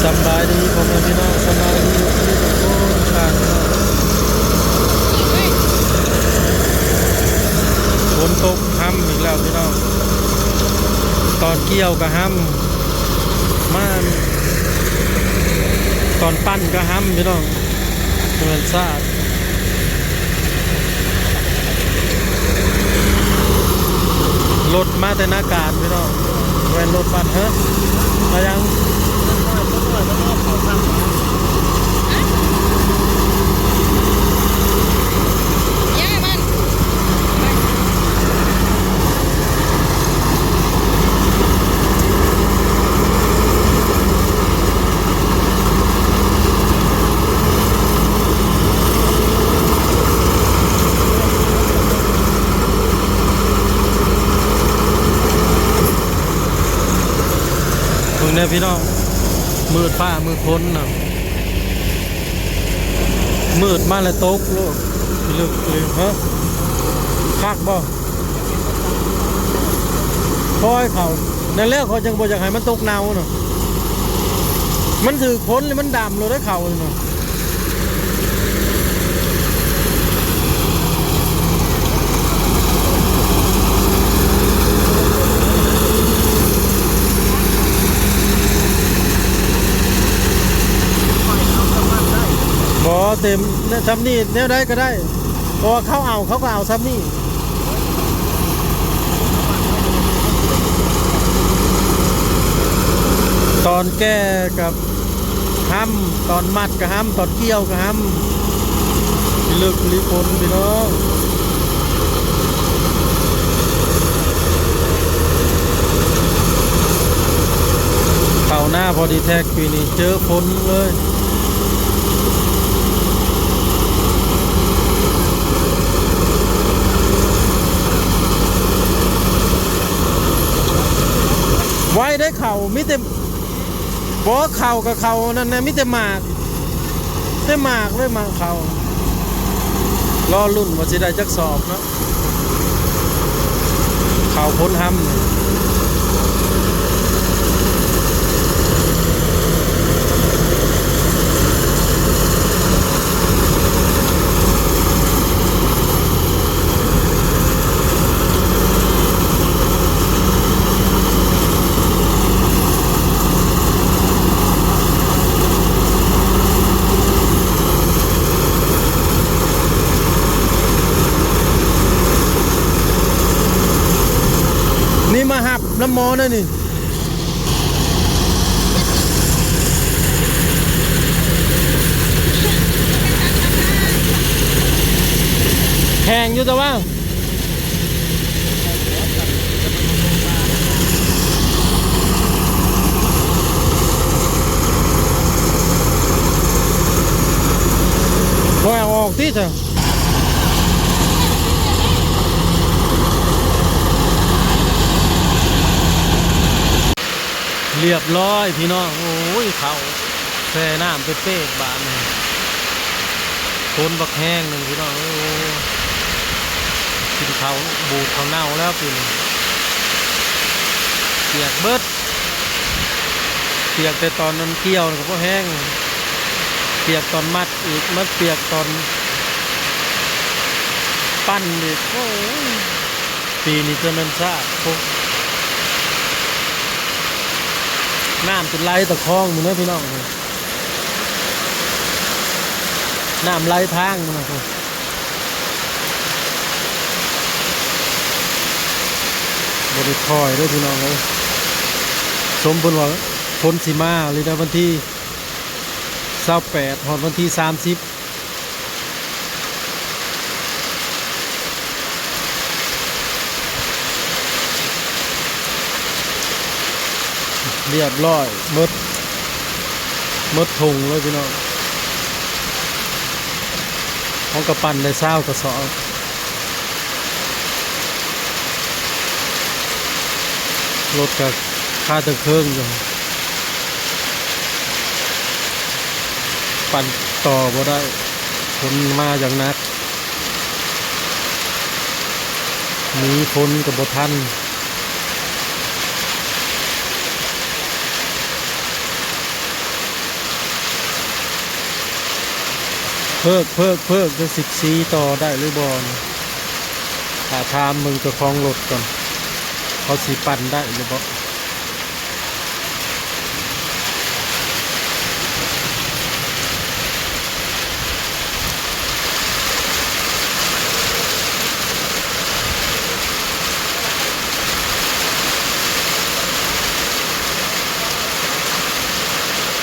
ສຳບາຍດີພໍ່ແມ່ພີ່ນ້ອງ ສຳບາຍດີເອັຟຊີທຸກຄົນ ທຸກທ່ານເນາະ. ຝົນຕົກ ຮຳອີກແລ້ວພີ່ນ້ອງ ຕອນກ່ຽວກໍຮຳ ມາຕອນປັ່ນກໍຮຳພີ່ນ້ອງ ແມ່ນຊາດ ລົດມາແຕ່ນາການພີ່ນ້ອງ ແມ່ນລົດບັດ ເຮີ ມາຍັງ ເບິ່ງແດ່ພີ່ນ້ອງ ມືດຟ້າມືດຝົນນະ ມືດມາແລ້ວຕົກໂລດ ລຶກເລີຍ ຮະ ຄັກບໍ່? ຄອຍເຂົ້າ ນັ້ນແຫຼະ ຂ້ອຍຈັ່ງບໍ່ຢາກໃຫ້ມັນຕົກເນົ່ານະ ມັນຖືກຝົນແລ້ວມັນດຳໂລດເດ້ ເຂົ້ານີ້ນະ. ບໍ່ ເຕັມ ແນວ ຊ່ຳນີ້ແນວໃດກໍໄດ້ ເພາະວ່າເຂົາເອົາ ເຂົາກໍເອົາຊ່ຳນີ້. ຕອນແກ່ກໍຮຳ ຕອນມັດກໍຮຳ ຕອນກ່ຽວກໍຮຳ ລຶກອີ່ຫຼີຝົນພີ່ນ້ອງ. ເຂົ້ານາພໍດີແທັກ ປີນີ້ເຈີຝົນເລີຍ ໄວໄດ໋ເຂົ້າ ມີແຕ່ ບໍ່ ເຂົ້າກໍເຂົ້ານັ້ນແຫຼະ ມີແຕ່ໝາກ ແຕ່ໝາກເລີຍ ໝາກເຂົ້າ ລໍລຸ້ນວ່າຊິໄດ້ຈັກສອບເນາະ. ເຂົ້າພົ້ນຮຳນີ້ ນີ້ມາຮັບນຳໝໍນະນີ້ ແພງຢູ່ແຕ່ວ່າ ບໍ່ເອົາອອກຕິຊະ. ລຽບຮ້ອຍພີ່ນ້ອງ ໂອ້ຍ ເຂົ້າແຊ່ນ້ຳເປະໆ ບາດນີ້ ຝົນບັກແຮງໜຶ່ງພີ່ນ້ອງເອີຍ ກິນເຂົ້າບູດເຂົ້າເນົ່າແລ້ວປີນີ້ ປຽກເບິດ ປຽກແຕ່ຕອນນັ້ນກ່ຽວກໍບໍ່ແຮງ ປຽກຕອນມັດອີກ ມັດປຽກຕອນປັ່ນອີກ ໂອ້ຍ ປີນີ້ຈະແມ່ນຊາດ ໂອ້ ນ້ຳຈົນໄຫຼຕະຄອງພຸ້ນເດີພີ່ນ້ອງ ນ້ຳໄຫຼທາງພຸ້ນນະ ບໍ່ໄດ້ຄ່ອຍເດີພີ່ນ້ອງເອີຍ ສົມເພິ່ນວ່າຝົນຊິມາເລີຍນະ ວັນທີຊາວແປດ ຮອດວັນທີສາມສິບ ລຽບຮ້ອຍ ໝົດ ໝົດຖົງເລີຍພີ່ນ້ອງ ເຮົາກໍປັ່ນໄດ້ຊາວກະສອບ ລົດກໍຄາເທິງໆຢູ່ ປັ່ນຕໍ່ບໍ່ໄດ້ ຝົນມາຢ່າງໜັກ ໜີຝົນກໍບໍ່ທັນ. ເພີກ ເພີກ ເພີກ ຈະຊິສີຕໍ່ໄດ້ຫຼືບໍ່? ຖ້າຖາມເບິ່ງເຈົ້າຂອງລົດກ່ອນ ເຂົາຊິປັ່ນໄດ້ຫຼືບໍ່?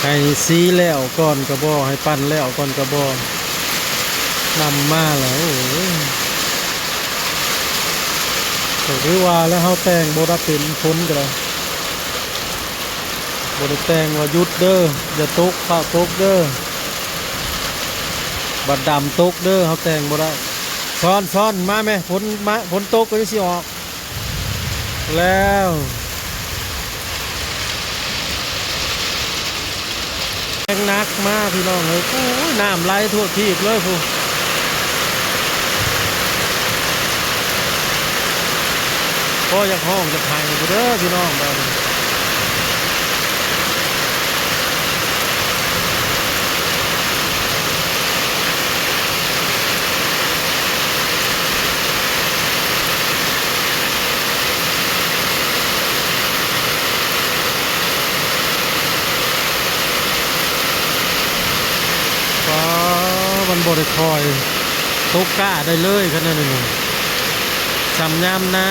ໃຫ້ສີແລ້ວກ່ອນກໍບໍ່ ໃຫ້ປັ່ນແລ້ວກ່ອນກໍບໍ່. ນ້ຳມາແລ້ວ ໂອ້ຍ ກໍຄືວ່າແລ້ວ ເຮົາແຕ່ງບໍ່ໄດ້ເປັນ ຝົນກໍໄດ້ ບໍ່ໄດ້ແຕ່ງວ່າຢຸດເດີ ຢ່າຕົກ ຟ້າວຕົກເດີ ບັດດຳຕົກເດີ ເຮົາແຕ່ງບໍ່ໄດ້. ຊອນ ຊອນ ມາແມ່ ຝົນມາ ຝົນຕົກກໍຍັງຊິອອກ. ແລ້ວ ແຮງໜັກມາພີ່ນ້ອງເອີຍ ໂອ້ຍ ນ້ຳໄຫຼທົ່ວທີບເລີຍພຸ້ນ ພໍຢາກຮ້ອງຢາກໄຫ້ພຸ້ນເດີພີ່ນ້ອງ ບາດນີ້. ປ້າ ມັນບໍ່ໄດ້ຄ່ອຍຕົກກ້າໄດ້ເລີຍ ຄັນແນວນີ້ ສ່ຳຍາມນາ.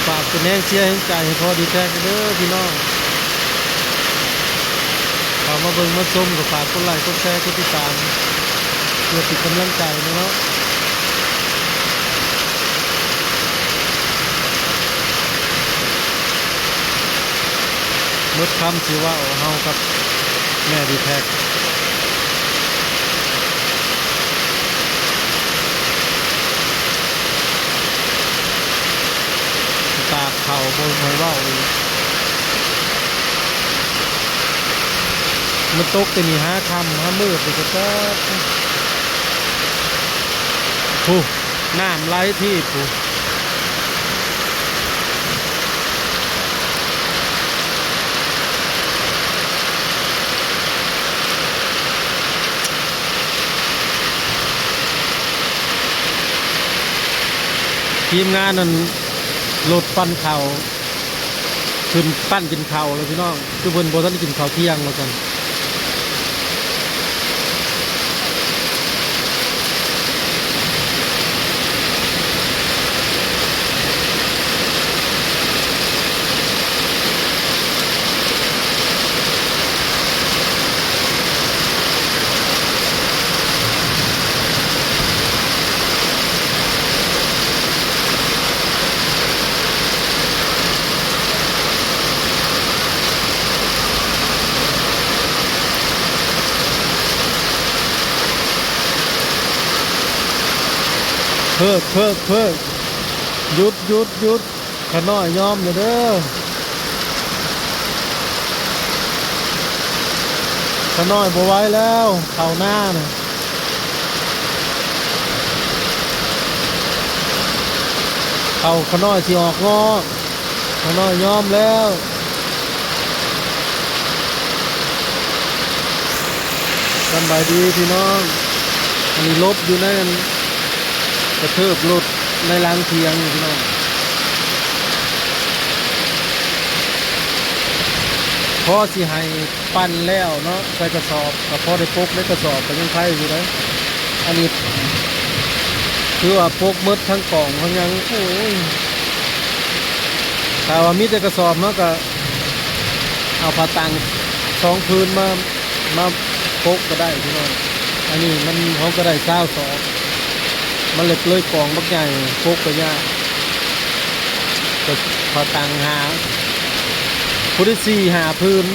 ຝາກເປັນແຮງເຊຍແຮງໃຈໃຫ້ພໍ່ດີແທັກເດີພີ່ນ້ອງ ເຂົ້າມາເບິ່ງມາຊົມກໍຝາກກົດໄລ້ກົດແຊກົດຕິດຕາມ ເພື່ອເປັນກຳລັງໃຈແດ່ເນາະ. ໝົດຄຳຊິເວົ້າ ເຮົາກັບແມ່ດີແທັກ ຕາກເຂົ້າບໍ່ໃຫ້ເວົ້າອີກ ມັນຕົກແຕ່ນີ້ຫາຄ່ຳຫາມືດນີ້ກໍຈັກ ພຸ້ນ ນ້ຳໄຫຼທີບພຸ້ນ. ທີມງານນັ້ນ ລົດປັ່ນເຂົ້າ ຂຶ້ນປັ້ນກິນເຂົ້າແລ້ວພີ່ນ້ອງ ຄືເພິ່ນບໍ່ທັນໄດ້ກິນເຂົ້າທ່ຽງວ່າຊັ້ນ. ເພີກ ເພີກ ເພີກ ຢຸດ ຢຸດ ຢຸດ. ຂະນ້ອຍຍອມແລ້ວເດີ ຂະນ້ອຍບໍ່ໄຫວແລ້ວ ເຂົ້ານານະ ເຂົ້າຂະນ້ອຍຊິອອກງອກ ຂະນ້ອຍຍອມແລ້ວ. ສຳບາຍດີພີ່ນ້ອງ ອັນນີ້ຫຼົບຢູ່ໃນອັນ ກະເທີບລົດໃນຫຼັງຖຽງພີ່ນ້ອງ ພໍຊິໃຫ້ປັ່ນແລ້ວເນາະ ໃສ່ກະສອບ ກະພໍໄດ້ປົກໃນກະສອບ ກະຍັງໄຄຢູ່ເດ້. ອັນນີ້ຖືວ່າປົກໝົດທັງກອງທັງຫຍັງ ໂອ້ຍ ຖ້າວ່າມີແຕ່ກະສອບ ເຮົາກະເອົາຜ້າຕັງສອງຜືນມາ ມາປົກກໍໄດ້ພີ່ນ້ອງ ອັນນີ້ມັນ ເຮົາກໍໄດ້ຊາວສອບ ມັນເລີຍ ເລີຍກອງບັກໃຫຍ່ ປົກກໍຍາກ ກໍພໍຕັ້ງຫາ ຜູ້ໄດ້ສີ່ຫ້າຜືນ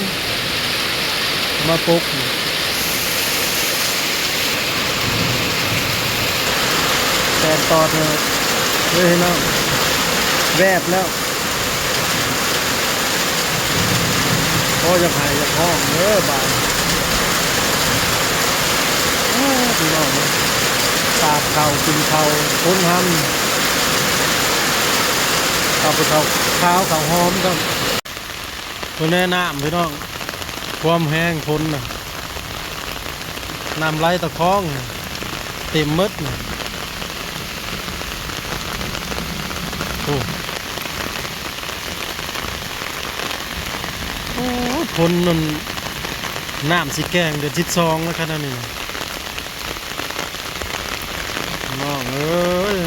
ມາປົກ ແຕ່ນຕອດເລີຍພີ່ນ້ອງ ແວບແລ້ວ ພໍ ຢາກໄຫ້ຢາກຮ້ອງເດີບາດນີ້ ໂອ້ ພີ່ນ້ອງເອີຍ ຕາກເຂົ້າກິນເຂົ້າຄົນຫັ້ນ ເຂົ້າໄປເຂົ້າຂາວເຂົ້າຫອມຊ້ຳ ເບິ່ງແນ່ນ້ຳພີ່ນ້ອງ ຄວາມແຮງຝົນນະ ນ້ຳໄຫຼຕະຄອງ ເຕັມໝົດນະ ໂອ້ ໂອ້ ຝົນນັ້ນ ນ້ຳຊິແກ້ງເດືອນສິບສອງແລ້ວຂະໜາດນີ້ນະ ນ້ອງເອີຍ.